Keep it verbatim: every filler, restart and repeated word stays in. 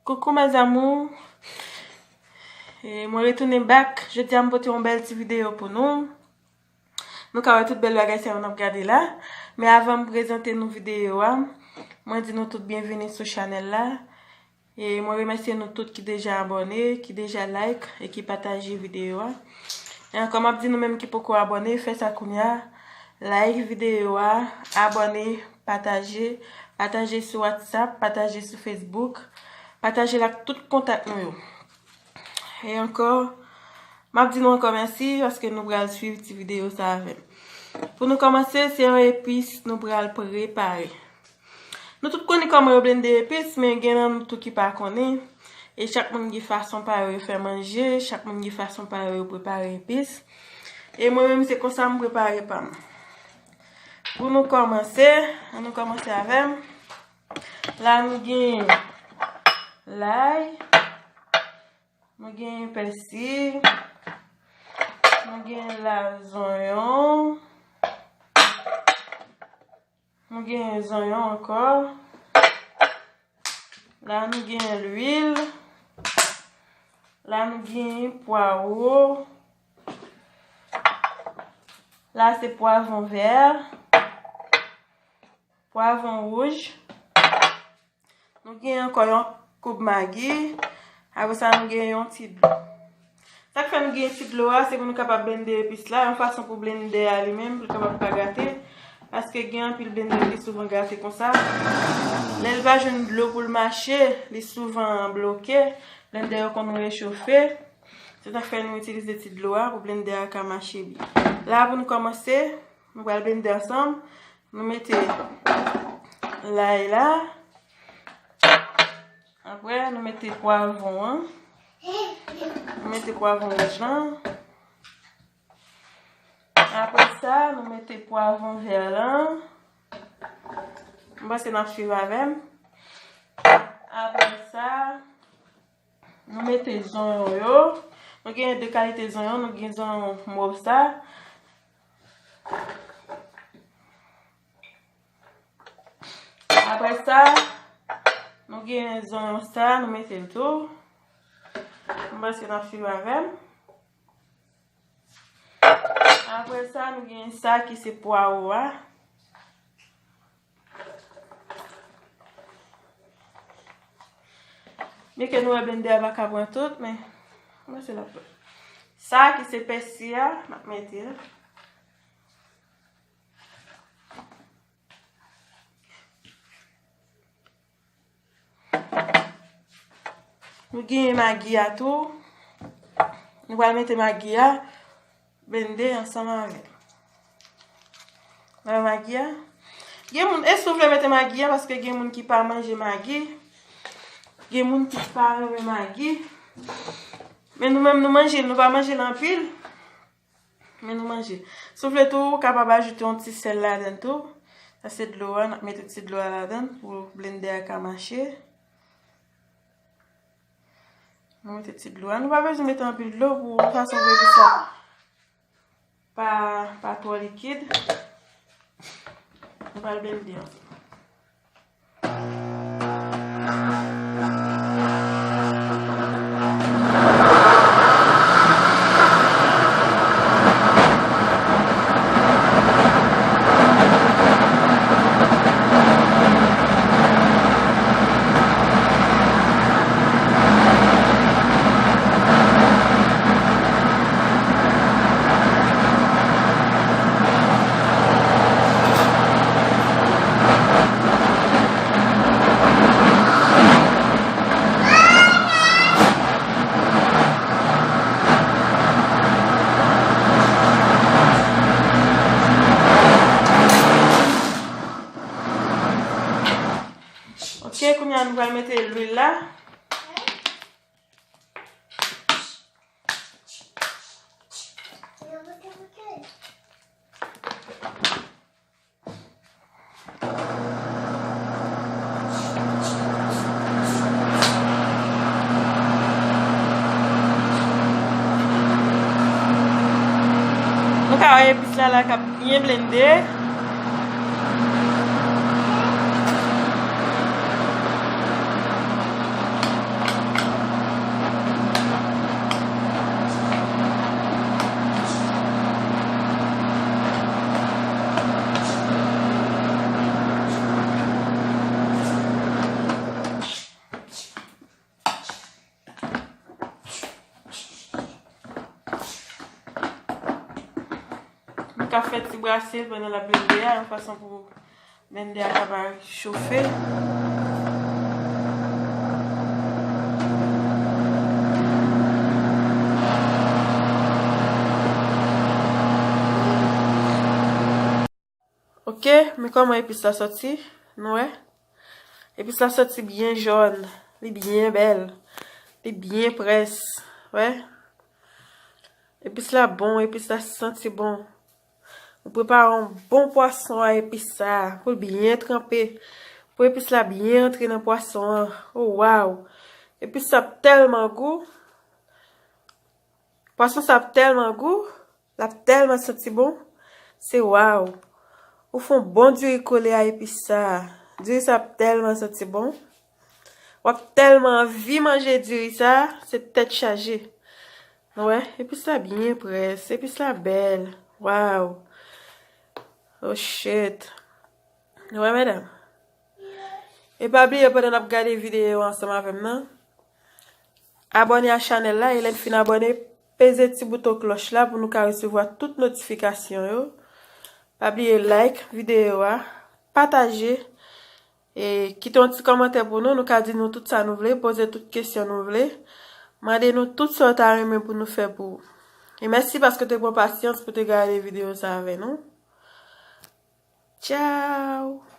Coucou mes amours. E mwen retounen back. Jodi a m pote yon bèl ti videyo pou nou. Nou ka wè tout bèl bagay sa yo n ap gade la. Men avan m prezante nou videyo a, mwen di nou tout byenvini sou chanèl la. E mwen remèsye nou tout ki deja abòne, ki deja like e ki pataje videyo a. E ankò, m ap di nou menm ki poko abòne, fè sa kounye a. Like videyo a, abòne, pataje, pataje sou WhatsApp, pataje sou Facebook, pataje l ak tout kontak nou yo. E ankò, m ap di nou ankò mèsi paske nou pral swiv ti videyo sa avè m. Pou nou kòmanse, se yon epis nou pral prepare. Nou tout konnen kòman yo blende epis, men gen nan nou tou ki pa konnen. E chak moun gen fason pa yo yo fè manje, chak moun gen fason pa yo yo prepare epis. E mwen menm, se konsa m prepare pa m. Pou nou kòmanse, ann nou kòmanse avè m. La, nou gen lay, nou gen pèsi, nou gen la zonyon, nou gen zonyon ankò. La, nou gen lwil. La, nou gen pwawo. La, se pwavon vè. Pwavon wouj. Nou gen ankò yon koub magi. Apre sa, nou gen yon ti dlo. Sa k fè nou gen ti dlo a, se pou nou kapab blende epis la, yon fason pou blendè a li menm, pou l kapab pa gate. Paske gen anpil blendè ki souvan gate konsa. Lè l pa jwenn dlo pou l mache, li souvan bloke. Blendè yo konn rechofe. Se sa k fè nou itilize ti dlo a pou blendè a ka mache byen. La, pou nou kòmanse, nou pral blende ansanm. Nou mete lay la. Apre, nou mete pwavon an. Nou mete pwavon wouj lan. Apre sa, nou mete pwavon vè lan. M panse n ap swiv avè m. Apre sa, nou mete zonyon yo. Nou gen de kalite zonyon. Nou gen zonyon mòv sa. Apre sa, nou gen zonyon sa, nou mete l tou. M panse n ap swiv avè m. Apre sa, nou gen sa ki se pwawo a. Byenke nou wè blendè a pa ka pran tout, men m panse l ap pran. Sa ki se pèsi a, m ap mete l. Nou gen magi a tou. Nou pral mete magi a blende ansanm avè l. Nan magi a. Gen moun, e si w vle mete magi a, paske gen moun ki pa manje magi. Gen moun ki pa renmen magi. Men nou menm, nou manje l, nou pa manje l anpil. Men nou manje. Si w vle tou, ou kapab ajoute yon ti sèl ladann tou. Sa se dlo a, n ap mete ti dlo a ladann pou blendè a ka mache. Nou mete ti dlo a. Nou pa bezwen mete anpil dlo pou fason pou epis la pa, pa twò likid. Nou pral blende ansanm. Ok, kounye a nou pral mete lwil la. Nou ka wè epis la la k ap byen blende. Ka fè ti brase l pandan l ap blende a, yon fason pou blende a ka pa chofe. Ok, men kòman epis la sòti? Nou wè? Epis la sòti byen jòn. Li byen bèl. Li byen près. Wè? Epis la bon, epis la santi bon. Ou prepare yon bon pwason a epis sa a. Pou l byen tranpe. Pou epis la byen antre nan pwason an. Oh, waw! Epis sa ap tèlman gou. Pwason sa ap tèlman gou. L ap tèlman santi bon. Se waw. Ou fè yon bon diri kole a epis sa a. Diri sa ap tèlman santi bon. W ap tèlman anvi manje diri sa a. Se tèt chaje. Nou wè, epis la byen près. Epis la bèl. Waw. Oh shit. Nou wè, medam? E pa bliye, pandan n ap gade videyo ansanm avè m nan, abòne a chanèl la, e lè n fin abòne, peze ti bouton klòch la pou nou ka resevwa tout notifikasyon yo. Pa bliye like videyo a, pataje, e kite yon ti kòmantè pou nou. Nou ka di nou tout sa nou vle, poze tout kesyon nou vle. Mande nou tout sa w ta renmen pou nou fè pou ou. E mèsi paske w te pran pasyans pou te gade videyo sa avè nou. Tchao!